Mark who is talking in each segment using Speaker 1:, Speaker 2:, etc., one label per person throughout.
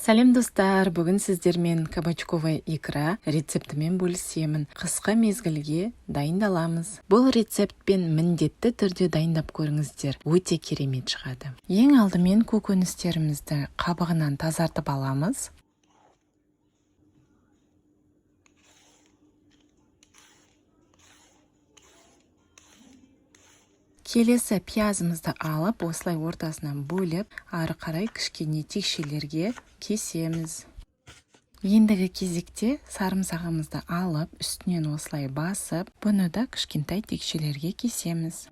Speaker 1: Сәлем, достар! Бүгін сіздермен кабачковая икра рецептімен бөлісемін. Қысқы мезгілге дайындаламыз. Бұл рецептпен міндетті түрде дайындап көріңіздер, өте керемет шығады. Ең алдымен көкөністерімізді қабығынан тазартып аламыз. Келесі пиязымызды алып, осылай ортасынан бөліп, ары қарай кішкене текшелерге кесеміз. Ендігі кезекте сарымсағымызды алып, үстінен осылай басып, бұны да кішкентай текшелерге кесеміз.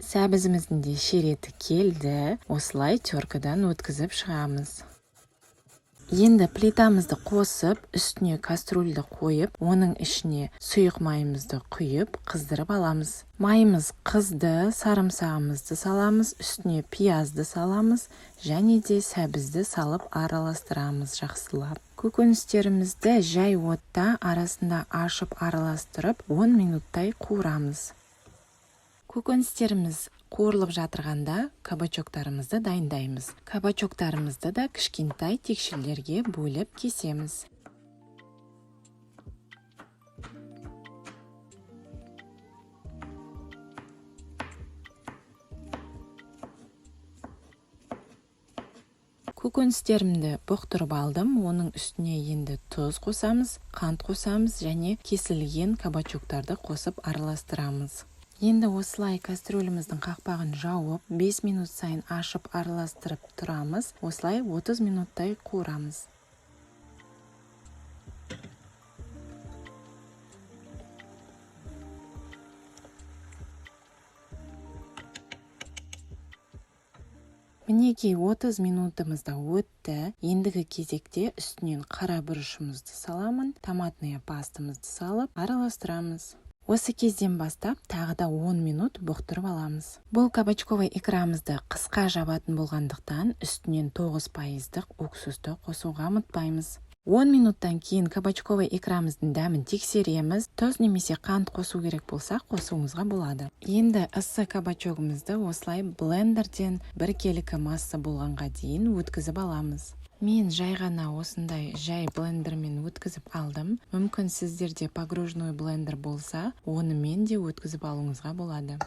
Speaker 1: Сәбізіміздің де ширеті келді. Осылай теркадан өткізіп шығамыз. Енді плитамызды қосып, үстіне кастрюльді қойып, оның ішіне сұйық майымызды құйып, қыздырып аламыз. Майымыз қызды, сарымсағымызды саламыз, үстіне пиязды саламыз және де сәбізді салып араластырамыз жақсылап. Көкөністерімізді жай отта арасында ашып араластырып, 10 минуттай қуырамыз. Көкөністеріміз қуырылып жатырғанда, кабачоктарымызды дайындаймыз. Кабачоктарымызды да кішкентай текшелерге бөліп кесеміз. Көкөністерімді бұқтырып алдым. Оның үстіне енді тұз қосамыз, қант қосамыз және кесілген кабачоктарды қосып араластырамыз. Енді осылай кастрюліміздің қақпағын жауып, 5 минут сайын ашып араластырып тұрамыз. Осылай 30 минуттай қуырамыз. Мінекей, 30 минутымыз да өтті. Ендігі кезекте үстінен қара бұрышымызды саламын, томатная пастамызды салып араластырамыз. Осы кезден бастап тағы да 10 минут бұқтырып аламыз. Бұл кабачковый икрамызды қысқа жабатын болғандықтан, үстінен 9 пайыздық уксусты қосуға ұмытпаймыз. 10 минуттан кейін кабачковый икрамыздың дәмін тексереміз. Тұз немесе қант қосу керек болса, қосуыңызға болады. Енді ыссы кабачогымызды осылай блендерден біркелкі масса болғанға дейін өткізіп аламыз. Мен жай ғана осындай жай блендермен өткізіп алдым. Мүмкін, сіздерде погружной блендер болса, онымен де өткізіп алуыңызға болады.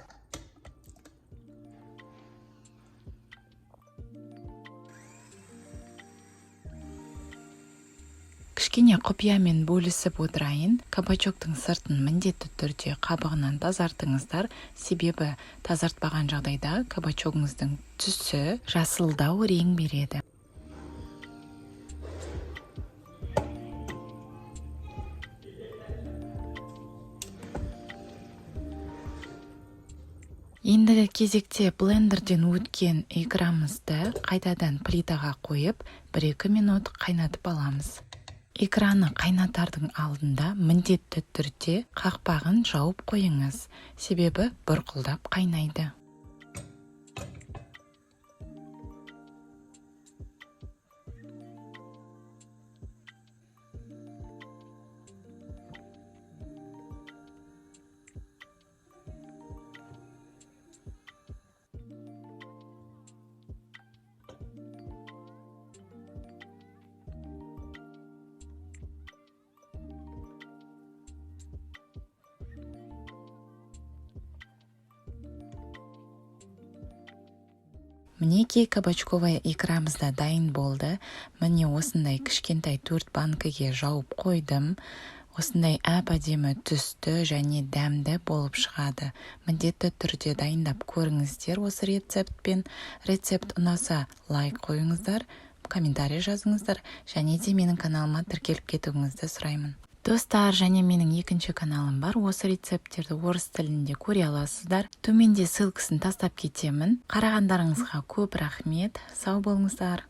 Speaker 1: Кішкене құпиямен бөлісіп отырайын. Кабачоктың сыртын міндетті түрде қабығынан тазартыңыздар, себебі тазартпаған жағдайда кабачогыңыздың түсі жасылдау рең береді. Ендігі кезекте блендерден өткен икрамызды қайтадан плитаға қойып, 1-2 минут қайнатып аламыз. Икраны қайнатардың алдында міндетті түрде қақпағын жауып қойыңыз, себебі бұрқылдап қайнайды. Мінекей, кабачковая икрамыз да дайын болды. Міне, осындай кішкентай төрт банкіге жауып қойдым. Осындай әп әдемі түсті және дәмді болып шығады. Міндетті түрде дайындап көріңіздер осы рецептпен. Рецепт ұнаса, лайк қойыңыздар, комментарий жазыңыздар және де менің каналыма тіркеліп кетуіңізді сұраймын. Достар, және менің екінші каналым бар. Осы рецепттерді орыс тілінде көре аласыздар. Төменде ссылкасын тастап кетемін. Қарағандарыңызға көп рахмет. Сау болыңыздар.